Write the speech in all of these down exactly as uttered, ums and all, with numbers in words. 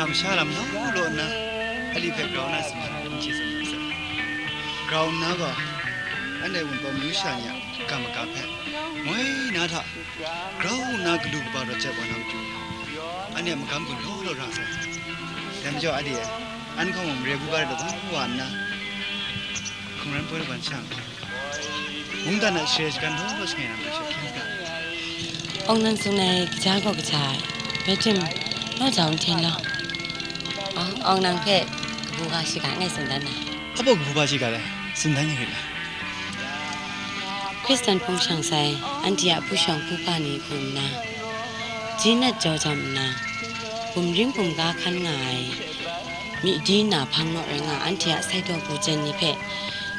Masha lam law law nna, a li hpe grau na sumsing n chye sumsing sai. Grau nna gaw, anhte Wunpawng myu sha ni a kam maga hpe moi na hta grau nna galu kaba rawt jat wa na matu, anhte a magam gun law law ra sai. Dai majaw, a li e, an hkawng mung mare bu ga rai law wa nna, hkungran poi law ban sha nna, mungdan a share shagan law law shangai na matu sha hkyen ga. Awng nang tsun ai kaja gaw kaja ai, rai tim, naw jau n hten law. Awng, awng nang hpe kabu ga shiga ngai tsun dan ai. Abaw kabu ga shiga le, tsun dan yu rit ai. Hkristan hpung shang sai, anhte a hpu shawng hpu hpa ni hku nna, ji nat jaw jam nna, bumring bumga hkan nga ai, myi di nna hpang naw rai nga anhte a sai daw bu jen ni hpe,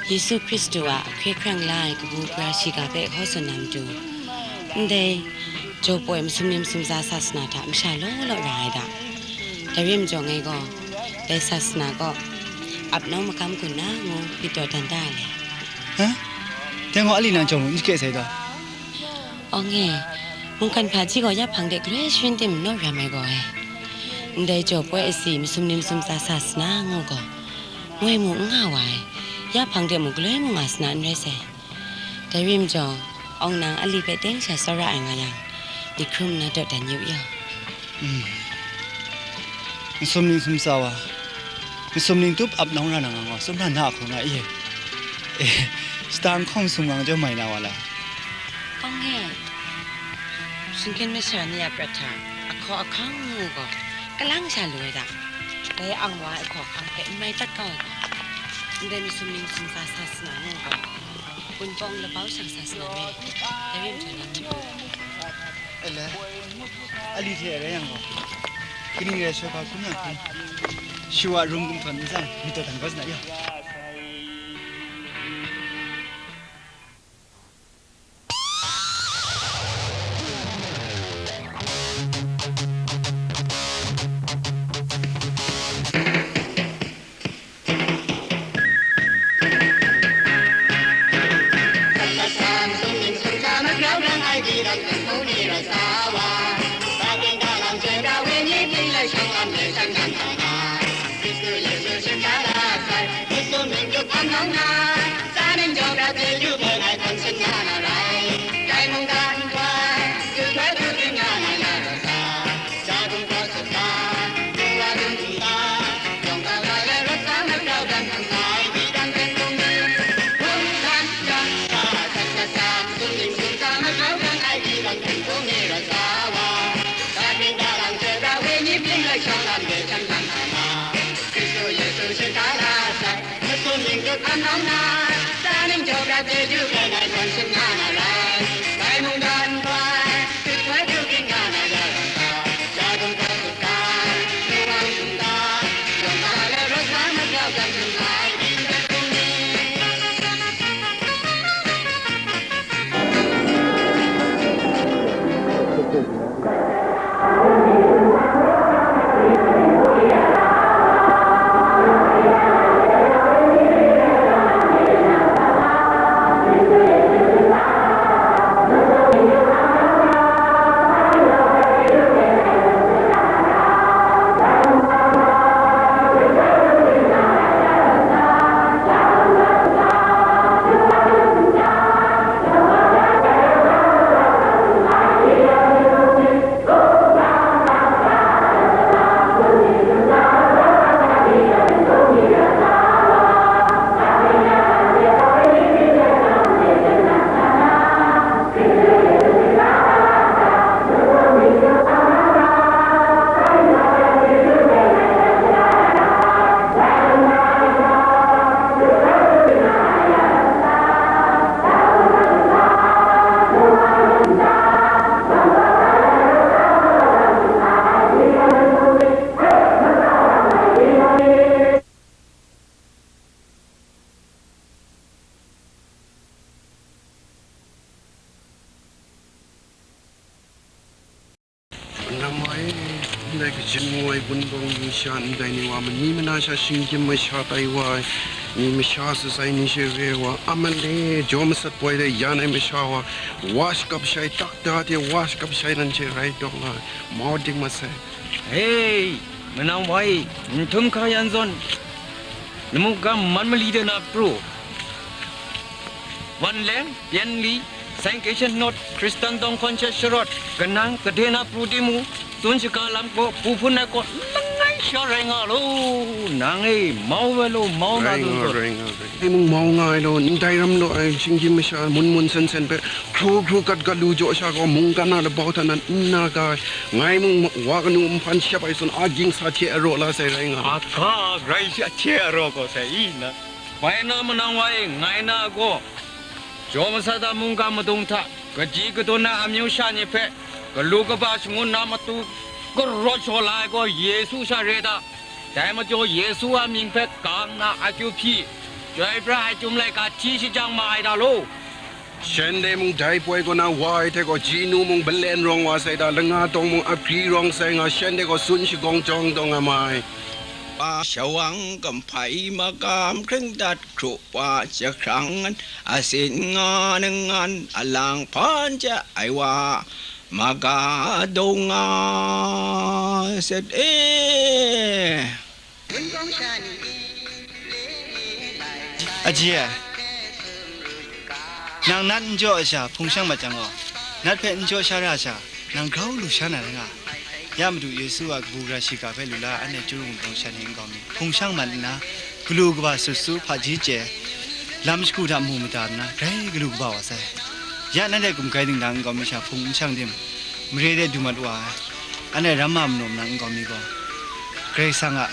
Yesu Hkristu a hkye hkrang la ai kabu gara shiga hpe hkaw tsun na matu, ndai jaw poi masum ni masum tsa sasana hta masha law law ra ai da. Dai rai majaw ngai gaw, dai sasana kaw ap nau magam gun na ngu myit taw dan da ai. Ha? Dai gaw a li nang jawng lu n shake sai taw? Awng e, mungkan hpaji gaw ya hpang de galoi sharin tim n naw ram ai gaw ai. Ndai jaw poi asi masum ni masum tsa sasana ngu gaw, ngoi mu n nga wa ai, ya hpang de mu galoi mu nga sana n rai sai. Dai rai majaw, awng nang a li hpe teng sha tsawra ai nga yang, myit hkrum na dawdan yu yaw. Mm. Masum ning sumsa wa, masum ning tup ap nawng ra na nga gaw, sumran na a hku nga i? E, shata n hkawng sum nga jawm mai na wa la? Awng e, shinggan masha ni a prat hta ahkaw ahkang ngu gaw, kalang sha lu ai da. Dai ang wa ai hkaw ahkang hpe n mai tat kau ai gaw, ndai masum ning sumsa sasana ngu gaw, Wunpawng lapau shang sasana me, dai rai majaw nang myit u. Ele, a li hte rai yang gaw, kaning rai shoi hpa hkrum yang hkrum, shawa rum gumhpraw n tsang myit taw dan kau sa na ya. Ndai kaji ngu ai Wunpawng yu sha ndai ni wa, mani mana sha shinggyim masha tai wa ai, ni masha sasai ni she re wa, a male jaw masat poi de yan ai masha wa, wa shakap shai tak da de, wa shakap shai nan she rai taw nga ai, mau ding masai. Hei! Manang wa e, n htum hka yan zawn, lamu gam man mali de na pru, wan leng, pyen li, sanctification not, Hkristan dawng hkawn sha sharawt, kanang, kade na pru timung, tsun shaga lam gaw, hpu hpun ai gaw, langai sha rai nga law, nang e, mau ai law, mau na Rai dun nga, zawn. Rai nga, rai. Dai mung mau nga ai law, ndai ram law ai, shinggyim masha, mun mun sen sen hpe, hkru hkru gat gat lu jaw sha gaw, mungkan a labau hta nan n na ga ai, ngai mung wa kanu nhpan shep ai zawn, a ging sa hte araw la sai rai nga. A ga, grai shi a hte araw gaw sai i na. Bai na manang wa e, ngai na gaw, jaw masat a mungga madung hta, kaji kadun ai amyu sha ni hpe, galu kaba shangun na matu, karawt shaw la ai gaw, Yesu sha re da. Dai majaw Yesu a mying hpe gang na akyu hpyi, chyoi pra ai Chyum laika hti shajang ma ai da law. Shanhte mung dai poi kaw na wa ai hte gaw, ji nu mung balen rawng wa sai da, langa tawng mung agri rawng sai nga, shanhte gaw sun shagawng jawng taw nga ma ai. Wa shawang kamhpai magam hkring dat hkru wa jahkrang ngan, asin nga ningnan alang hpan ja ai wa, maga dong nga set e. Aji e, nang nat n jaw ai sha hpung shang mat jang gaw, nat hpe n jaw sha ra ai sha, nang grau lu sha na rai nga. Ya Madu Yesu a kabu gara shiga hpe lu la, anhte chyeju wunpawng sha ni nkau mi hpung shang mat nna, galu kaba sut su, hpaji chye, lam shagu hta mu mada nna, grai galu kaba wa sai. Ya nanhte gumgai dingdang nkau mi sha hpung n shang tim, mare de du mat wa ai, anhte ramma manaw manang nkau mi gaw, Karai Kasang a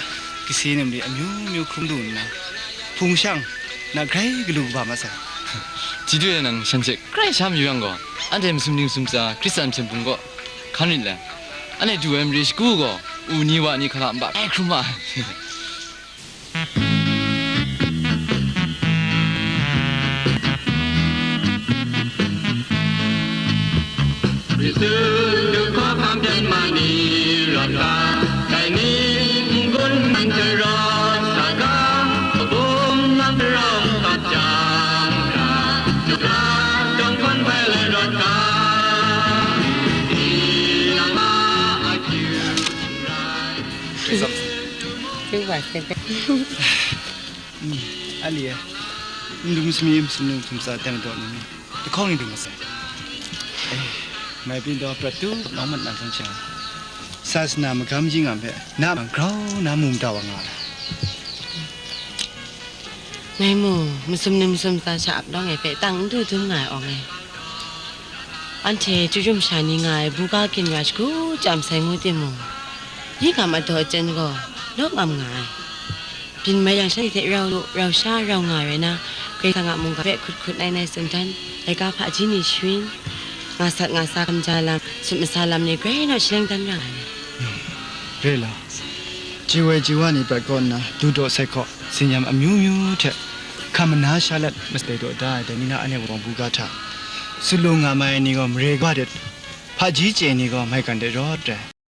kasi nem ri amyu myu hkrum lu nna, hpung shang na grai galu kaba mat sai. Chyeju e nang shan hte grai sha mayu yang gaw, anhte masum ning masum tsa Hkristan hpyen hpung kaw hkan rit let, anhte du ai mare shagu gaw, u ni wa ni hkala nba grai hkrum ma ai. Yesu du hkawhkam jan ma ni rawt ga, dai ni n-gun nang jarawt sa ga, kabum nang jarawt kap jang hkra, Yuda jawng hkawn bai lai rawt ga, tinang ma akyu n rai. Yu wa se. Mm, a li e. Ndum sumyi, sumnung sumsa teng daw nni, lahkawng ni dung masai. Eh, mai pyi daw prat tu, nawng mat na hkang sha. Sasana magam jingam hpe, na grau na mu mada wa nga ai. Ngai mung, masum ni masum tsa sha ap lawng e hpe tang n du dum nga ai awng e. Anhte chyeju masha ni nga ai buga ginra shagu chyam sai ngu timung, yi gam adaw aten gaw, law ngam nga ai. Byin mai yang shanhte hte rau lu, rau sha, rau nga rai na, Karai Kasang a mungga hpe hkut hkut nai nai tsun dan, laika hpaji ni sharin, nga sat nga sa kamja lam, sut masa lam ni grai naw shaleng dan ra nga ai. Re la, ji woi ji wa ni prat kaw nna, du daw sai hkaw, tsin-yam amyu myu hte hkam mana sha let, masai daw da ai dai ni na, anhte wunpawng buga hta, sut lu nga mai ai ni gaw mare ga de, hpaji chye ni gaw maigan de rawt ai.